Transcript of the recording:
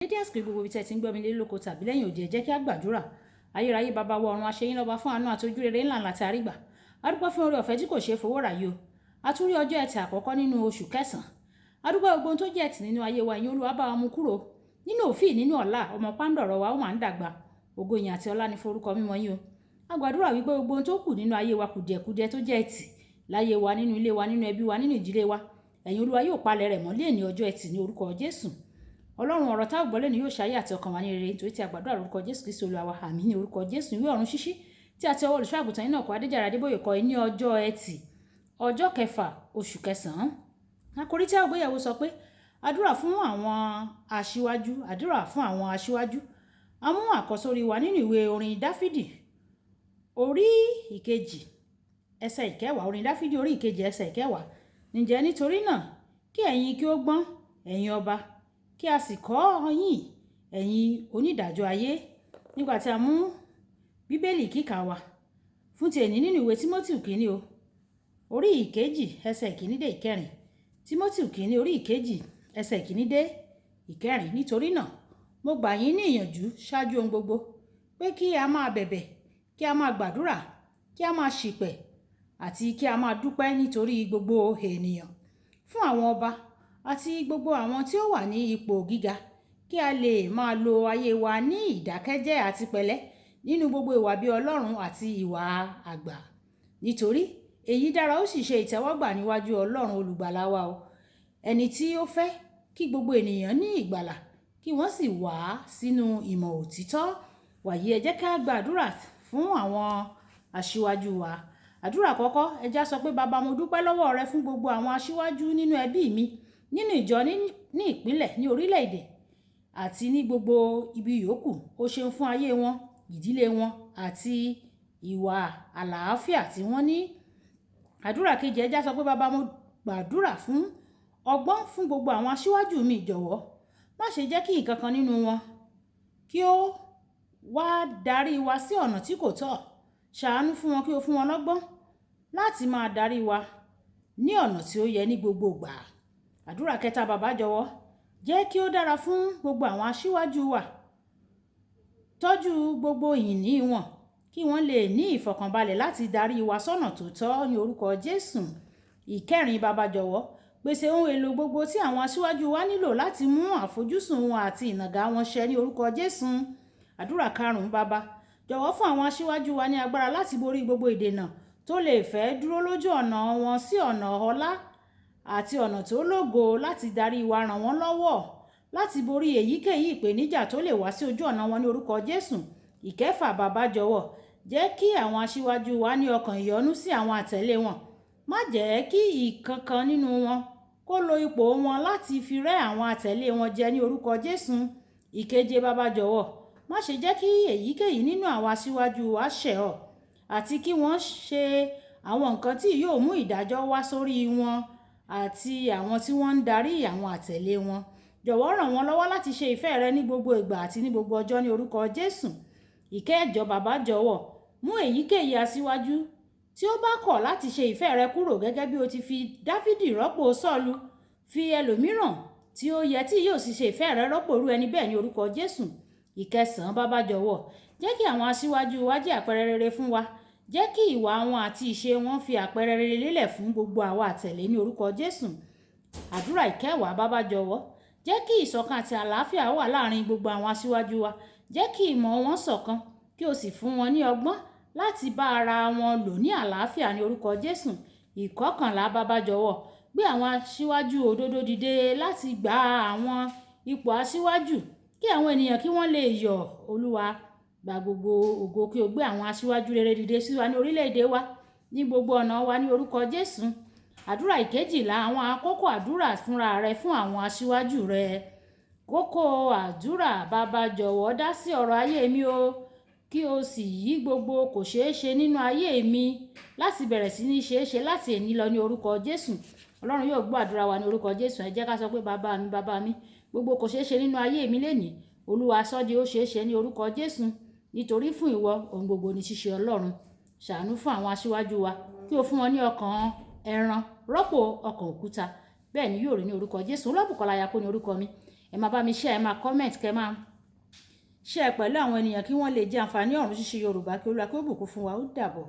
Dédé àsìkò gbogbo ibi tí ẹ ti ń gbọ́ mi lé lóko tàbí lẹ́yìn òdì, ẹ jẹ́ kí a gbàdúrà. Ayérayé bàbá wa ọ̀run, aṣeyín lọ́ba fún àánú àti ojúrere ńlá ńlá tí a rí gbà. A dúpẹ́ fún oore ọ̀fẹ́ tí kò ṣeé fowó rà yìí o. A tún rí ọjọ́ Ẹtì àkọ́kọ́ nínú oṣù kẹsàn-án. A dúpẹ́ gbogbo ohun tó jẹ́ ẹtì nínú ayé wa, ìyìn Olúwa bá wa mú kúrò. Nínú òfíì nínú ọ̀la, ọmọ pàǹdọ̀rọ̀ wa ó máa ń dàgbà. Ògo ìyìn àti ọlá ni forúkọ mímọ́ yín o. A gbàdúrà wípé gbogbo ohun tó kù nínú ayé wa, kùdìẹ̀kudiẹ tó jẹ́ ẹtì láyé wa, nínú ilé wa, nínú ẹbí wa, nínú ìdílé wa, ẹ̀yin Olúwa yóò palẹ̀ rẹ̀ mọ́ léèní ọjọ́ Ẹtì ní orúkọ Jésù. Ọlọ́run, ọ̀rọ̀ tá ò gbọ́ lẹ́nu yóò ṣayé àti ọkàn wa ní rere, nítorí tí a gbàdúrà lórúkọ Jésù Kristi Olúwa wa. Àmín ní orúkọ Jésù. Ìwé ọ̀run ṣíṣí tí a ti ọwọ́ olùṣọ́ àgùntàn yín náà kọ Adéjàre Adébóyè kọ ní ọjọ́ Ẹtì, ọjọ́ kẹfà oṣù kẹsàn-án. Àkòrí tí a gbéyẹ̀wò sọ pé àdúrà fún àwọn aṣíwájú, àdúrà fún àwọn aṣíwájú. A mú àkọ́sórí wa nínú ìwé orin Dáfídì orí ìkejì ẹsẹ̀ ìkẹwàá, orin Dáfídì orí ìkejì ẹsẹ̀ ìkẹwàá. Ǹjẹ́ nítorí náà kí ẹ̀yin kí ó gbọ́n, ẹ̀yin ọba, kí a sì kọ́ yín, ẹ̀yin onídàájọ́ ayé. Nígbà tí a mú Bíbélì kíkà wa fún ti èní nínú ìwé Tímótì kìíní o, orí ìkejì ẹsẹ̀ ìkíní dé ìkẹrin. Tímótì kìíní orí ìkejì ẹsẹ̀ ìkíní dé ìkẹrin. Nítorí náà mo gbà yín ní ìyànjú ṣáájú ohun gbogbo pé kí a máa bẹ̀bẹ̀, kí a máa gbàdúrà, kí a máa ṣìpẹ̀ àti kí a máa dúpẹ́ nítorí gbogbo ènìyàn, fún àwọn ọba àti gbogbo àwọn tí ó wà ní ipò gíga, kí a lè máa lo ayé wa ní ìdákẹ́jẹ́ àti pẹ̀lẹ́ nínú gbogbo ìwà bí Ọlọ́run àti ìwà àgbà. Nítorí èyí dára, ó sì ṣe ìtẹ́wọ́gbà níwájú Ọlọ́run olùgbàlà wa o, ẹni tí ó fẹ́ kí gbogbo ènìyàn ní ìgbàlà, kí wọ́n sì wá sínú ìmọ̀ òtítọ́. Wàyí, ẹ jẹ́ ká gbàdúrà fún àwọn aṣíwájú wa. Àdúrà àkọ́kọ́, ẹ já sọ pé bàbá, mo dúpẹ́ lọ́wọ́ rẹ fún gbogbo àwọn aṣíwájú nínú ẹbí mi, nínú ìjọ, ní ìpínlẹ̀, ní orílẹ̀-èdè àti ní gbogbo ibi yòókù. Ó ṣeun fún ayé wọn, ìdílé wọn àti ìwà àlàáfíà tí wọ́n ní. Àdúrà kejì, ẹ já sọ pé bàbá, mo gbàdúrà fún ọgbọ́n fún gbogbo àwọn aṣíwájú mi. Jọ̀wọ́ má ṣe jẹ́ kí nǹkan kan nínú wọn kí ó wá darí wa sí ọ̀nà tí kò tọ́. Ṣàánú fún wọn kí o fún wọn lọ́gbọ́n láti máa darí wa ní ọ̀nà tí ó yẹ ní gbogbo ìgbà. Àdúrà kẹta, bàbá jọ̀wọ́ jẹ́ kí ó dára fún gbogbo àwọn aṣíwájú wa. Tọ́jú gbogbo ìní wọn kí wọ́n lè ní ìfọ̀kànbalẹ̀ láti darí wa sọ́nà tó tọ́ ní orúkọ Jésù. Ìkẹrin, bàbá jọ̀wọ́ pèsè ohun èlò gbogbo tí àwọn aṣíwájú wa nílò láti mú àfojúsùn wọn àti ìnàgà wọn ṣẹ ní orúkọ Jésù. Àdúrà karùn-ún, bàbá jọ̀wọ́ fún àwọn aṣíwájú wa ní agbára láti borí gbogbo ìdènà tó lè fẹ́ dúró lójú ọ̀nà wọn sí ọ̀nà ọlá àti ọ̀nà tó lógo láti darí wa. Ràn wọ́n lọ́wọ́ láti borí èyíkéyìí ìpèníjà tó lè wá sí ojú ọ̀nà wọn ní orúkọ Jésù. Ìkẹfà, bàbá jọ̀wọ́ jẹ́ kí àwọn aṣíwájú wa ní ọkàn ìyọ́nú sí àwọn àtẹ̀lé wọn. Má jẹ́ kí ìkankan nínú wọn kó lo ipò wọn láti fi rẹ́ àwọn àtẹ̀lé wọn jẹ ní orúkọ Jésù. Ìkeje, bàbá jọ̀wọ́ má ṣe jẹ́ kí èyíkéyìí nínú àwọn aṣíwájú wa ṣẹ̀ ọ́ àti kí wọ́n ṣe àwọn nǹkan tí yóò mú ìdájọ́ wá sórí wọn àti àwọn tí wọ́n ń darí àwọn àtẹ̀lé wọn. Jọ̀wọ́ ràn wọ́n lọ́wọ́ láti ṣe ìfẹ́ rẹ ní gbogbo ìgbà àti ní gbogbo ọjọ́ ní orúkọ Jésù. Ìkẹjọ, bàbá jọ̀wọ́ mú èyíkéyìí aṣíwájú tí ó bá kọ̀ láti ṣe ìfẹ́ rẹ kúrò, gẹ́gẹ́ bí o ti fi Dáfídì rọ́pò Sọ́ọ̀lù. Fi ẹlòmíràn tí ó yẹ tí yóò sì ṣe ìfẹ́ rẹ rọ́pò irú ẹni bẹ́ẹ̀ ní orúkọ Jésù. Ìkẹsàn-án, bàbá jọ̀wọ́ jẹ́ kí àwọn aṣíwájú wa jẹ́ àpẹẹrẹ rere fún wa. Jẹ́ kí ìwà wọn àti ìṣe wọn fi àpẹẹrẹ rere lélẹ̀ fún gbogbo àwa àtẹ̀lé ní orúkọ Jésù. Àdúrà ìkẹwàá, bàbá jọ̀wọ́ jẹ́ kí ìṣọ̀kan àti àlàáfíà wà láàrin gbogbo àwọn aṣíwájú wa. Jẹ́ kí ìmọ̀ wọn ṣọ̀kan kí o sì fún wọn ní ọgbọ́n láti bá ara wọn lò ní àlàáfíà ní orúkọ Jésù. Ìkọkànlá, bàbá jọ̀wọ́ gbé àwọn aṣíwájú òdodo dìde láti gba àwọn ipò aṣíwájú kí àwọn ènìyàn kí wọ́n lè yọ̀. Olúwa, gba gbogbo ògo kí o gbé àwọn aṣíwájú rere dìde sí wa ní orílẹ̀-èdè wa ní gbogbo ọ̀nà wa ní orúkọ Jésù. Àdúrà ìkejìlá, àwọn àkókò àdúrà fúnra rẹ fún àwọn aṣíwájú rẹ. Kókó àdúrà, bàbá jọ̀wọ́ dá sí ọ̀rọ̀ ayé mi o, kí o sì yí gbogbo kò ṣeé ṣe nínú ayé mi láti bẹ̀rẹ̀ sí ní ṣeé ṣe láti èní lọ ní orúkọ Jésù. Ọlọ́run yóò gbọ́ àdúrà wa ní orúkọ Jésù. Ẹ jẹ́ ká sọ pé bàbá mi, bàbá mi, gbogbo kò ṣeé ṣe nínú ayé mi lénìí, Olúwa sọ di ó ṣeé ṣe ní orúkọ Jésù. Nítorí fún ìwọ ohun gbogbo ní ṣíṣe. Ọlọ́run, ṣàánú fún àwọn aṣíwájú wa kí o fún wọn ní ọkàn ẹran rọ́pò ọkàn òkúta. Bẹ́ẹ̀ ni yóò rí ní orúkọ Jésù. Olúwabùkọ́lá Ayako ní orúkọ mi. Ẹ máa bá mi share, ẹ máa comment, kẹ́ máa share pẹ̀lú àwọn ènìyàn kí wọ́n lè jẹ àǹfààní ọ̀run ṣíṣe Yorùbá. Kí Olúwa kí ó bùkún fún wa. Ó dàbọ̀.